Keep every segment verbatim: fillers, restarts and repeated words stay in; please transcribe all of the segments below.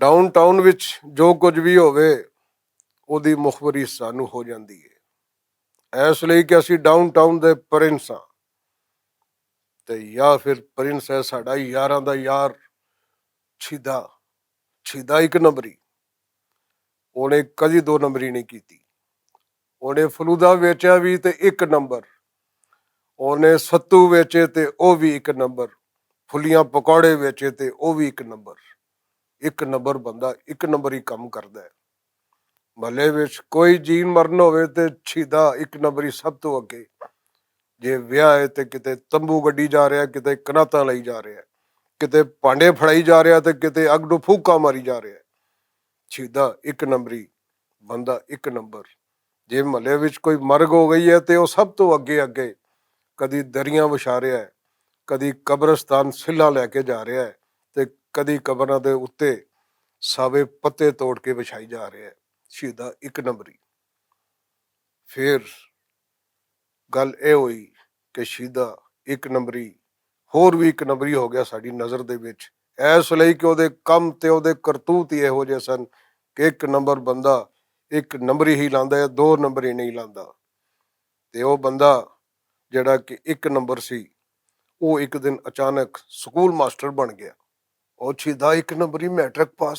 ڈاؤن ٹاؤن وچ جو کچھ وی ہووے، اوہدی مخبری سانوں ہو جاندی ہے۔ ایس لئی کہ اسی ڈاؤن ٹاؤن دے پرنس ہاں، تے یا فیر پرنس ہے ساڈا یاراں دا یار، چھیدا۔ چھیدا اک نمبری۔ اوہنے کدی دو نمبری نئیں کیتی۔ اوہنے فلودا ویچیا وی تے اک نمبر۔ اوہنے ستو ویچے تے او وی اک نمبر۔ پھلیاں پکوڑے ویچے تے او وی اک نمبر۔ اک نمبر بندہ اک نمبری کم کردا ہے۔ محلے وچ کوئی جین مرن ہووے تے چھیدا اک نمبری سب توں اگے۔ جے ویاہ ہے تے کتے تمبو گڈی جا رہیا ہے، کتے کناتاں لائی جا رہیا ہے، کتے پانڈے پھڑائی جا رہیا ہے تے کتے اگ نوں پھوکا ماری جا رہیا ہے۔ چھیدا اک نمبری، بندہ اک نمبر۔ جے محلے وچ کوئی مرگ ہو گئی ہے تے او سب توں اگے اگے کدی دریاں وچھا رہیا ہے، کدی قبرستان سلاں لے کے جا رہیا ہے، تے کدی قبراں دے اُتے ساوے پتے توڑ کے وچھائی جا رہیا ہے۔ شہیدا اک نمبری۔ فیر گل ایہہ ہوئی کہ شہیدا اک نمبری، ہور وی اک نمبری ہو گیا ساڈی نظر دے وچ۔ ایس لئی کہ اوہدے کم تے اوہدے کرتوت ہی ایہو جے سن کہ اک نمبر بندہ اک نمبری ہی لاندا ہے، دو نمبری نہیں لاندا۔ تے او بندہ جیہڑا کہ اک نمبر سی، او اک دن اچانک سکول ماسٹر بن گیا۔ او چھیدا اک نمبری میٹرک پاس،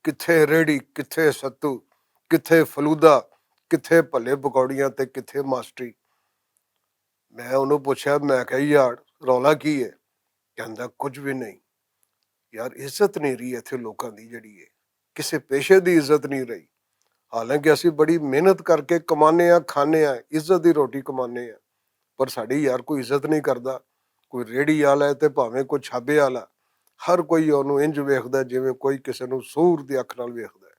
کتھے ریڑی، کتھے ستو، کتھے فلودا، کتھے پلے پکوڑیاں تے کتھے ماسٹری۔ میں انہوں پوچھیا، میں کہا، یار، رولا کی ہے؟ کہندا، کچھ وی نہیں۔ یار، عزت نہیں رہی ایتھے لوکاں دی جیہڑی ہے، کسے پیشے دی عزت نہیں رہی۔ حالانکہ اسی بڑی محنت کر کے کمانے آں، کھانے آں، عزت دی روٹی کمانے آں، پر ساڈی یار کوئی عزت نہیں کردا۔ کوئی ریڑی آلا ہے تے پاویں کوئی چھابے آلا، ہر کوئی انہوں انج ویکھدا جیویں کوئی کسے نوں سور دی اکھ نال ویکھدا ہے۔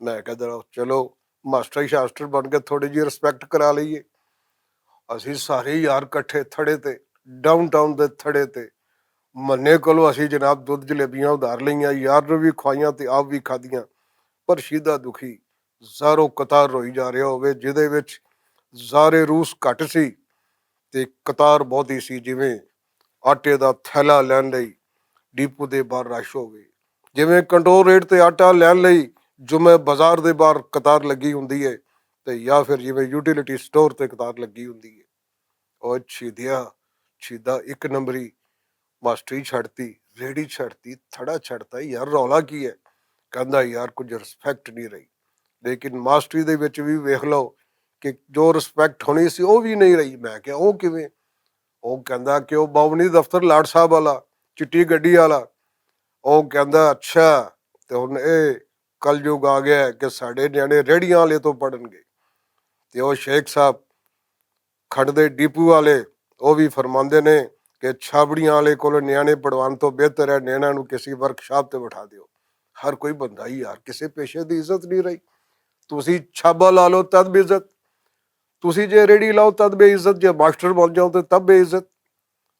میں کہا، چلو، ماسٹر شاسٹر بن کے تھوڑی جی رسپیکٹ کرا لئیے۔ اسی سارے یار کٹھے تھڑے تے، ڈاؤن ٹاؤن دے تھڑے تے، منے کولوں اسی جناب دودھ جلیبیاں ادھار لئیاں، یار نوں وی کھوائیاں تے آپ وی کھادیاں۔ پر شیدہ دکھی زارو قطار روئی جا رہیا ہووے، جدے وچ زارے روس گھٹ سی تے قطار بہت ہی سی، جویں آٹے دا تھیلا لین لئی ڈیپو دے باہر رش ہووے، جویں کنٹرول ریٹ تے آٹا لین لئی جمعہ بازار دے باہر قطار لگی ہوندی ہے، تے یا پھر جویں یوٹیلیٹی سٹور تے قطار لگی ہوندی ہے۔ او چھیدیا، چھیدا اک نمبری، ماسٹری چھڈتی، ریڑھی چھڈتی، تھڑا چھڈتا، یار رولا کی ہے؟ کہندا، یار کچھ رسپیکٹ نہیں رہی۔ لیکن ماسٹری دے وچ وی ویکھ لو کہ جو رسپیکٹ ہونی سی، او وی نہیں رہی۔ میں کہیا، او کیویں؟ او کہندا کہ او باونی دفتر لاٹ صاحب والا، چٹی گڈی والا۔ او کہندا، اچھا، تے ہن اے کل یوگ آ گیا ہے کہ ساڈے نیانے ریڑھیاں والے تو پڑھن گے۔ تے او شیخ صاحب کھنڈ دے ڈیپو والے، او وی فرماندے نے کہ چھابڑیاں والے کول نیانے پڑھوان تو بہتر ہے نیانے نوں کسی ورکشاپ تے بٹھا دیو۔ ہر کوئی بندہ ہی یار، کسے پیشے دی عزت نہیں رہی۔ تسی چھابا لا لو تد بے عزت، تسی جے ریڑھی لاؤ تد بے عزت، جے ماسٹر بن جاؤ تے تب بے عزت۔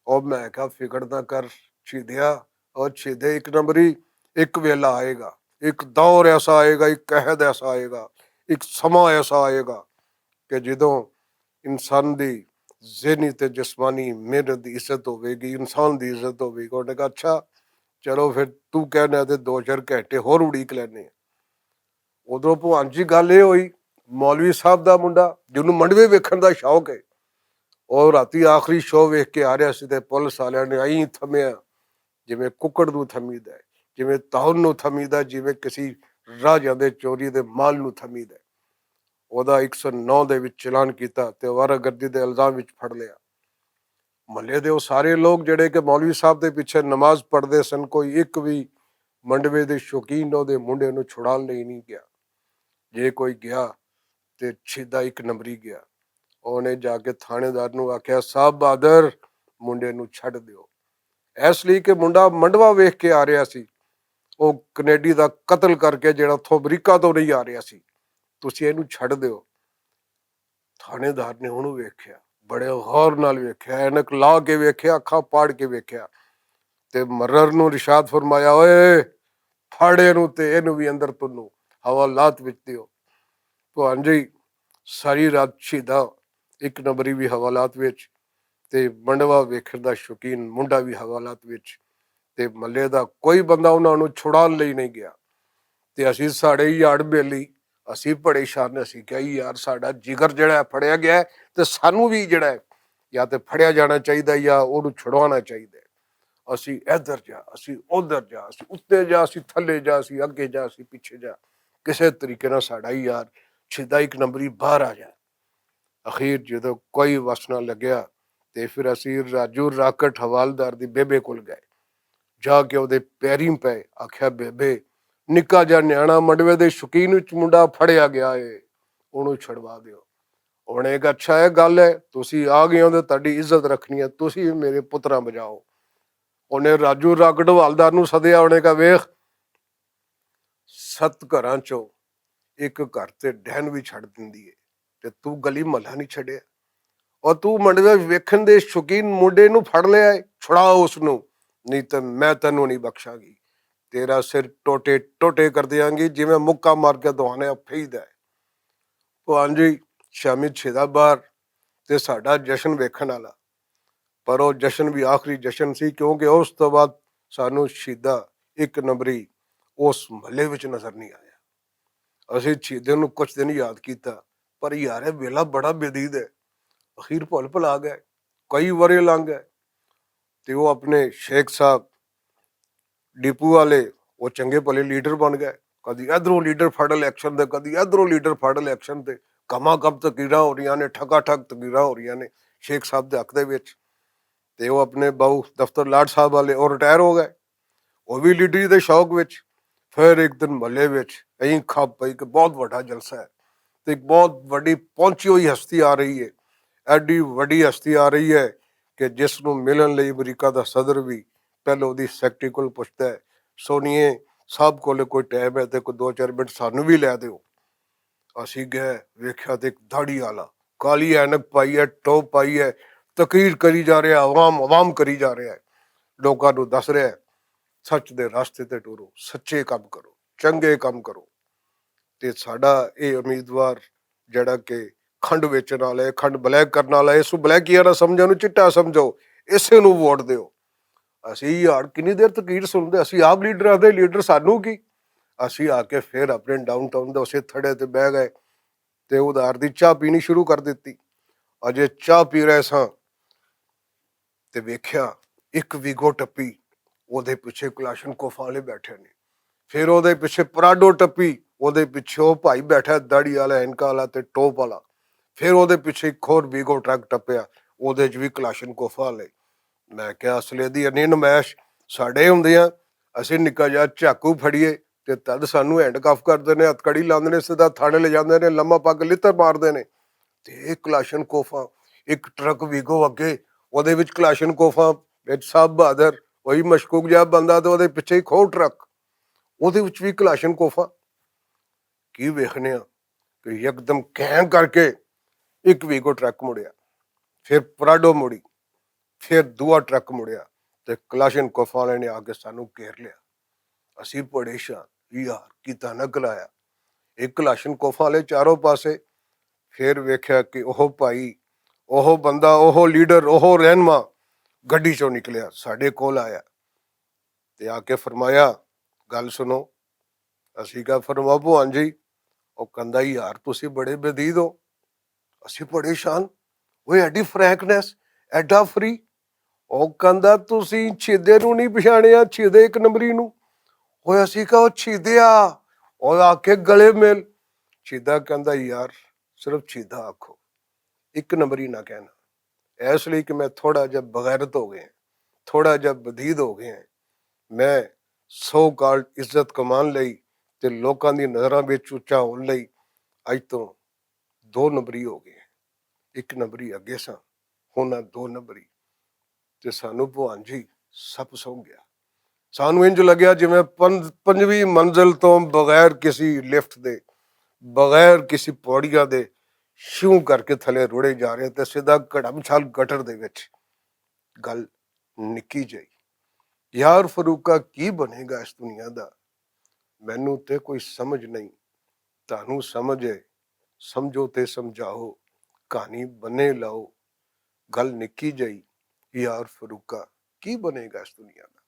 او میں کہا، فکر نہ کر، چھیدیا، او چھیدے، اک نمبری، اک ویلا آئے گا، اک دور ایسا آئے گا، اک عہد ایسا آئے گا، اک سماں ایسا آئے گا کہ جدوں انسان دی ذہنی تے جسمانی محنت دی عزت ہوے گی، انسان دی عزت ہوے گی۔ انہاں نے کہا، اچھا، چلو پھر تو کہنا تے دو چار گھنٹے ہور اڑیک لینے ہیں۔ ادھروں بھوان جی گل اے ہوئی، مولوی صاحب دا منڈا جنوں منڈوے ویکھن دا شوق ہے، او راتی آخری شو ویکھ کے آ رہیا سی تے پولیس والیاں نے آئیں تھمیا، جویں ککڑ نوں تھمیدا ہے، جویں تاؤن نوں تھمیدا ہے، جویں کسی راہ جاندے چوری دے مال نوں تھمیدا ہے۔ اوہدا اک سو نو دے وچ چلان کیتا تے آوارہ گردی دے الزام وچ پھڑ لیا۔ محلے دے او سارے لوگ جڑے کہ مولوی صاحب دے پچھے نماز پڑھدے سن، کوئی اک وی منڈوے دے شوقین اوہدے منڈے نوں چھڑان لئی نہیں گیا۔ جے کوئی گیا تے چھیدا اک نمبری گیا۔ اوہنے جا کے تھانے دار نوں آکھیا، صاحب بہادر، منڈے نوں چھڈ دیو۔ ایس لئی کہ منڈا منڈوا ویکھ کے آ رہیا سی، او کنیڈی دا قتل کر کے جڑا تھو امریکہ تو نہیں آ رہیا سی، تسی اینوں چھڈ دیو۔ تھانے دار نے انہوں ویکھیا، بڑے غور نال ویکھیا، اینک لا کے ویکھیا، اکھاں پاڑ کے ویکھیا، تے مرر نوں ارشاد فرمایا، اوئے، پھاڑے نوں تے اینوں وی اندر تنوں حوالات وچ دیو۔ تو ہاں جی، ساری رات شہیداں، اک نمبری وی حوالات وچ، تے منڈوا ویکھن دا شوقین منڈا وی حوالات وچ، تے ملے دا کوئی بندہ انہاں نوں چھڑان لئی نہیں گیا۔ تے اسی ساڑے یار بیلی، اسی بڑے شان، اسی کہیا یار ساڑا جگر جڑا ہے پھڑیا گیا ہے، تے سانوں وی جڑا ہے یا تے پھڑیا جانا چاہیدا ہے یا اونوں چھڑوانا چاہیدا ہے۔ اسی ادھر جا، اسی ادھر جا، اسی اتے جا، اسی تھلے جا، اسی اگے جا، اسی پیچھے جا، کسے طریقے نال ساڑا ہی یار چھدا ایک نمبری باہر آ جا۔ اخیر جدوں کوئی وس نہ لگیا، تے پھر اسی راجو راکٹ حوالدار دی بیبے کول گئے۔ جا کے اوہدے پیریں پے، آکھیا، بیبے، نکا جا نیانا منڈوے دے شوقین وچ منڈا پھڑیا گیا ہے، اونوں چھڑوا دیو۔ انہیں کہا، اچھا، اے گل ہے، تسی آ گئے ہو تے تہاڈی عزت رکھنی ہے، تسی میرے پتراں بجاؤ۔ انہیں راجو راکٹ حوالدار نوں سدیا، انہیں کہا، ویکھ، ست گھراں چوں اک گھر تے ڈہن وی چھڈ دیندی ہے، تے تو گلی محلہ نہیں چھڈیا۔ اور تو منڈے ویکھن دے شوقین منڈے نوں پھڑ لیا ہے، چھڑا اس نوں، نہیں تے میں تینوں نہیں بخشاں گی۔ تیرا سر ٹوٹے ٹوٹے کر دیاں گی، جویں مکا مار کے دوانے پھیدا ہے۔ تو ہاں جی، شامی چھیدا باہر تے ساڈا جشن ویکھن والا۔ پر او جشن وی آخری جشن سی، کیونکہ اس توں بعد سانوں شیدا اک نمبری اس محلے وچ نظر نہیں آیا۔ اسی شیدے نوں کچھ دن یاد کیتا، پر یار، اے ویلا بڑا بدید ہے۔ اخیر بھل بھلا گئے، کئی ورے لنگ گئے۔ تے او اپنے شیخ صاحب ڈیپو والے، او چنگے بھلے لیڈر بن گئے۔ کدی ادھروں لیڈر فیڈرل ایکشن دے، کدی ادھروں لیڈر فیڈرل ایکشن دے۔ کما کم تقریراں ہو رہیاں نے، ٹھگا ٹھگ تقریراں ہو رہیاں نے شیخ صاحب دے حق دے وچ۔ تے او اپنے باؤ دفتر لاٹ صاحب والے، او ریٹائر ہو گئے۔ او وی لیڈری دے شوق وچ۔ پھر ایک دن محلے وچ ایں کھپ پئی کہ بہت وڈا جلسہ ہے، تے ایک بہت وڈی پہنچی ہوئی ہستی آ رہی ہے، ایڈی وڈی ہستی آ رہی ہے کہ جس نوں ملن لئی امریکہ دا صدر وی پہلے اوہدی سیکرٹری کول پچھدا ہے، سونیے صاحب کول کوئی ٹائم ہے تے کوئی دو چار منٹ سانوں وی لے دیو۔ اسی گئے، ویکھیا تے ایک داڑھی والا، کالی عینک پائی ہے، ٹوپ پائی ہے، تقریر کری جا رہا ہے، عوام عوام کری جا رہا ہے، لوکاں نوں دس رہا ہے، سچ دے راستے تے ٹورو، سچے کم کرو، چنگے کم کرو۔ تے ساڈا اے امیدوار جڑا کہ کھنڈ ویچن والا ہے، کھنڈ بلیک کرن والا ہے، اس نوں بلیک کیا نہ سمجھو، نوں چٹا سمجھو، اسے نوں ووٹ دیو۔ اسی یار کنی دیر تقریر سنتے، اسی آپ لیڈر آتے، لیڈر سانوں کی؟ اسی آ کے پھر اپنے ڈاؤن ٹاؤن دے اسے تھڑے تے بہ گئے تے ادھار دی چاہ پینی شروع کر دتی۔ اجے چاہ پی رہے ساں تے ویکھیا، اک ویگو ٹپی، اوہدے پچھے کلاشن کوفاں والے بیٹھے نے۔ پھر اوہدے پچھے پراڈو ٹپی، اوہدے پچھے او بھائی بیٹھا ہے داڑھی والا، اینکا والا تے ٹوپ والا۔ پھر اوہدے پچھے اک ہور ویگو ٹرک ٹپیا، اوہدے وچ وی کلاشن کوفاں والے۔ میں کہیا، اصلے دی انی نمائش ساڈے ہوندیاں، اسی نکا جا چاقو پھڑیے تے تد سانوں ہینڈ کف کردے نے، ہتکڑی لاندے نے، سیدھا تھانے لے جاندے نے، لمحہ پا کے لتر ماردے نے۔ تے اک کلاشن کوفاں، اک ٹرک ویگو اگے، اوہدے وچ کلاشن کوفاں، وچ صاحب بہادر، وہی مشکوک جہا بندہ، تے اوہدے پچھے اک ہور ٹرک، اوہدے وچ وی کلاشن کوفاں۔ کی ویکھنے آں کہ یکدم کھینگ کر کے اک ویگو ٹرک مڑیا، پھر پراڈو مڑی، پھر دوا ٹرک مڑیا، تے کلاشن کوفاں والے نے آ کے سانوں گھیر لیا۔ اسی پریشان، یار کیتا نہ کلایا۔ اک کلاشن کوفاں والے چاروں پاسے، پھر ویکھیا کہ اوہ بھائی، اوہ بندہ، اوہ لیڈر، اوہ رہنما گڈی چوں نکلیا، ساڈے کول آیا تے آ کے فرمایا، گل سنو۔ اسی کہا، فرماؤ بھوان جی۔ او کہندا، یار تسی بڑے بدید ہو۔ اسی پریشان، وہ ایڈی فرینکنس، ایڈا فری۔ او کہندا، تسی چھیدے نوں نہیں پچھانیا، چھیدے اک نمبری نوں۔ او اسی کہا، او چھیدیا، او آ کے گلے مل۔ چھیدا کہندا، یار صرف چھیدا آکھو، اک نمبری نہ کہنا۔ اس لئی کہ میں تھوڑا جہا بغیرت ہو گئے ہیں، تھوڑا جہا بدید ہو گئے ہیں۔ میں سو کالڈ عزت کمان لئی تے لوکاں دی نظراں وچ اچا ہون لئی اج تو دو نمبری ہو گئے ہیں۔ اک نمبری اگے ساں، ہن آ دو نمبری۔ تے سانوں بھوان جی سب سو گیا۔ سانوں انج لگیا جویں پنج-، پنجویں منزل تو بغیر کسی لفٹ دے، بغیر کسی پوڑیاں دے، شوں کر کے تھلے روڑے جا رہے تے سیدھا گڑم چھال گٹر دے وچ۔ گل نکی جائی۔ یار فروقہ، کی بنے گا اس دنیا دا؟ مینوں تے کوئی سمجھ نہیں۔ تانوں سمجھ ہے، سمجھو تے سمجھاؤ، کہانی بنے لاؤ۔ گل نکی جائی، یار فروقہ، کی بنے گا اس دنیا دا؟